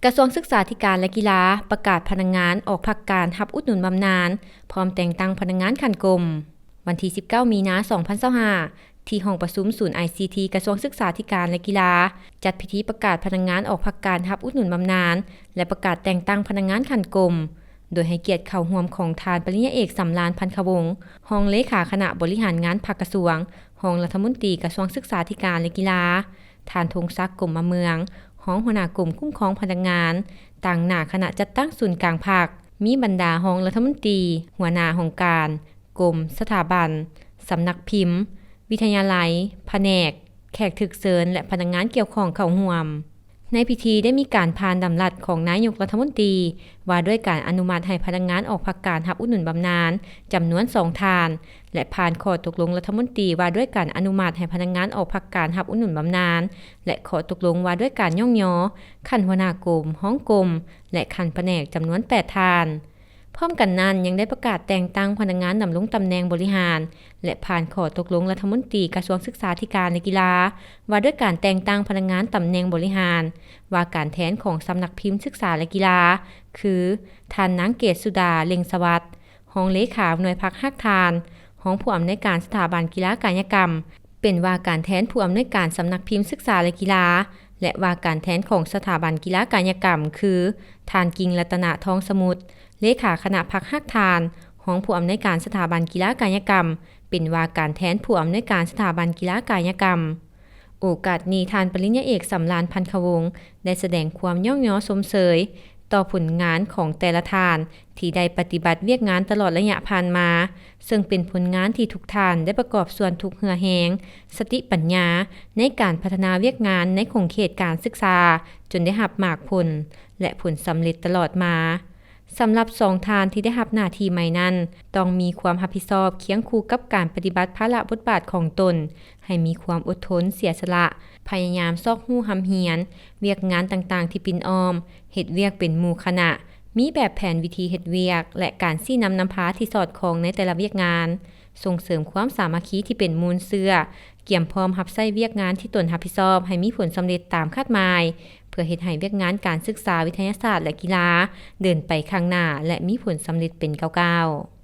ກະຊວງສຶກສາທິການ ແລະ ກິລາ ປະກາດພະນັກງານອອກພັກການຮັບອຸດໜູນບຳນານ ພ້ອມແຕ່ງຕັ້ງພະນັກງານຂັ້ນກົມ. ວັນທີສິບເກົ້າ ມີນາ ສອງພັນຊາວຫ້າ ທີ່ຫ້ອງປະຊຸມສູນ ໄອຊີທີ ກະຊວງສຶກສາທິການ ແລະ ກິລາ ຈັດພິທີປະກາດພະນັກງານອອກພັກການຮັບອຸດໜູນບຳນານ ແລະ ປະກາດແຕ່ງຕັ້ງພະນັກງານຂັ້ນກົມ ໂດຍໃຫ້ກຽດເຂົ້າຮ່ວມຂອງທ່ານ ປະລິນຍາເອກ ສຳລານ ພັນຄະວົງ ຮອງເລຂາຄະນະບໍລິຫານງານພັກກະຊວງ, ຮອງລັດຖະມົນຕີກະຊວງສຶກສາທິການ ແລະ ກິລາ, ທ່ານ ທົງສັກ ກົມມະເມືອງ ຮອງຫົວໜ້າກົມຄຸ້ມຄອອງພະນັກງານ, ຕາງໜ້າຄະນະຈັດຕັ້ງສູນກາງພັກ, ມີບັນດາຮອງລັດຖະມົນຕີ, ຫົວໜ້າຫ້ອງການ, ກົມ, ສະຖາບັນ, ສຳນັກພິມ, ວິທະຍາໄລ, ພະແນກ, ແຂກຖືກເຊີນ ແລະ ພະນັກງານກ່ຽວຂ້ອງເຂົ້າຮ່ວມ. ໃນພິທີໄດ້ມີການຜ່ານດຳລັດຂອງນາຍົກລັດຖະມົນຕີ ວ່າດ້ວຍການອະນຸມັດໃຫ້ພະນັກງານອອກພັກການຮັບອຸດໜູນບຳນານ ຈຳນວນສອງທ່ານ ແລະ ຜ່ານຂໍ້ຕົກລົງລັດຖະມົນຕີວ່າດ້ວຍການອະນຸມັດໃຫ້ພະນັກງານອອກພັກການຮັບອຸດໜູນບຳນານ ແລະ ຂໍ້ຕົກລົງວ່າດ້ວຍການຍ້ອງຍໍຂັ້ນຫົວໜ້າກົມ, ຮອງກົມ ແລະ ຂັ້ນພະແນກ ຈຳນວນແປດທ່ານ. ພ້ອມກັນນັ້ນ ຍັງໄດ້ປະກາດແຕ່ງຕັ້ງພະນັກງານດຳລົງຕຳແໜ່ງບໍລິຫານ ແລະ ຜ່ານຂໍ້ຕົກລົງລັດຖະມົນຕີກະຊວງສຶກສາທິການ ແລະ ກິລາ ວ່າດ້ວຍການແຕ່ງຕັ້ງພະນັກງານຕຳແໜ່ງບໍລິຫານ ວ່າການແທນຂອງສຳນັກພິມສຶກສາ ແລະ ກິລາ ຄື ທ່ານນາງ ເກດສຸດາ ເລັ່ງສະຫວັດ ຮອງເລຂາໜ່ວຍພັກຮາກຖານ, ຮອງຜູ້ອຳນວຍການສະຖາບັນກິລາກາຍະກຳ ເປັນວ່າການແທນຜູ້ອຳນວຍການສຳນັກພິມສຶກສາ ແລະ ກິລາ ແລະ ວ່າການແທນຂອງສະຖາບັນກິລາກາຍະກຳ ຄື ທ່ານ ກິ່ງລັດຕະນະ ທອງສະໝຸດ ເລຂາຄະນະພັກຮາກຖານ, ຮອງຜູ້ອຳນວຍການສະຖາບັນກິລາກາຍະກຳ ເປັນວ່າການແທນຜູ້ອຳນວຍການສະຖາບັນກິລາກາຍະກຳ. ໂອກາດນີ້ ທ່ານ ປະລິນຍາເອກ ສຳລານ ພັນຄະວົງ ໄດ້ສະແດງຄວາມຍ້ອງຍໍຊົມເຊີຍຕໍ່ຜົນງານຂອງແຕ່ລະທ່ານ ທີ່ໄດ້ປະຕິບັດວຽກງານຕະຫຼອດໄລຍະຜ່ານມາ, ເຊິ່ງເປັນຜົນງານທີ່ທຸກທ່ານໄດ້ປະກອບສ່ວນທຸກເຫື່ອແຮງ, ສະຕິປັນຍາ ໃນການພັດທະນາວຽກງານໃນຂົງເຂດການສຶກສາ ຈົນໄດ້ຮັບໝາກຜົນ ແລະ ຜົນສຳເລັດຕະຫຼອດມາ. ສຳລັບສອງທ່ານທີ່ໄດ້ຮັບໜ້າທີ່ໃໝ່ນັ້ນ, ຕ້ອງມີຄວາມຮັບຜິດຊອບຄຽງຄູ່ກັບການປະຕິບັດພາລະບົດບາດຂອງຕົນ ໃຫ້ມີຄວາມອົດທົນ, ເສຍສະຫຼະ, ພະຍາຍາມຊອກຮູ້ຮ່ຳຮຽນວຽກງານຕ່າງໆທີ່ປິ່ນອ້ອມ, ເຮັດວຽກເປັນໝູ່ຄະນະ, ມີແບບແຜນວິທີເຮັດວຽກ ແລະ ການຊີ້ນຳນຳພາທີ່ສອດຄ່ອງໃນແຕ່ລະວຽກງານ, ສົ່ງເສີມຄວາມສາມັກຄີທີ່ເປັນມູນເຊື້ອ, ກຽມພ້ອມຮັບໃຊ້ວຽກງານທີ່ຕົນຮັບຜິດຊອບໃຫ້ມີຜົນສຳເລັດຕາມຄາດໝາຍ, ເພື່ອເຮັດໃຫ້ວຽກງານການສຶກສາ, ວິທະຍາສາດ ແລະ ກິລາ ເດີນໄປຂ້າງໜ້າ ແລະ ມີຜົນສຳເລັດເປັນກ້າວໆ.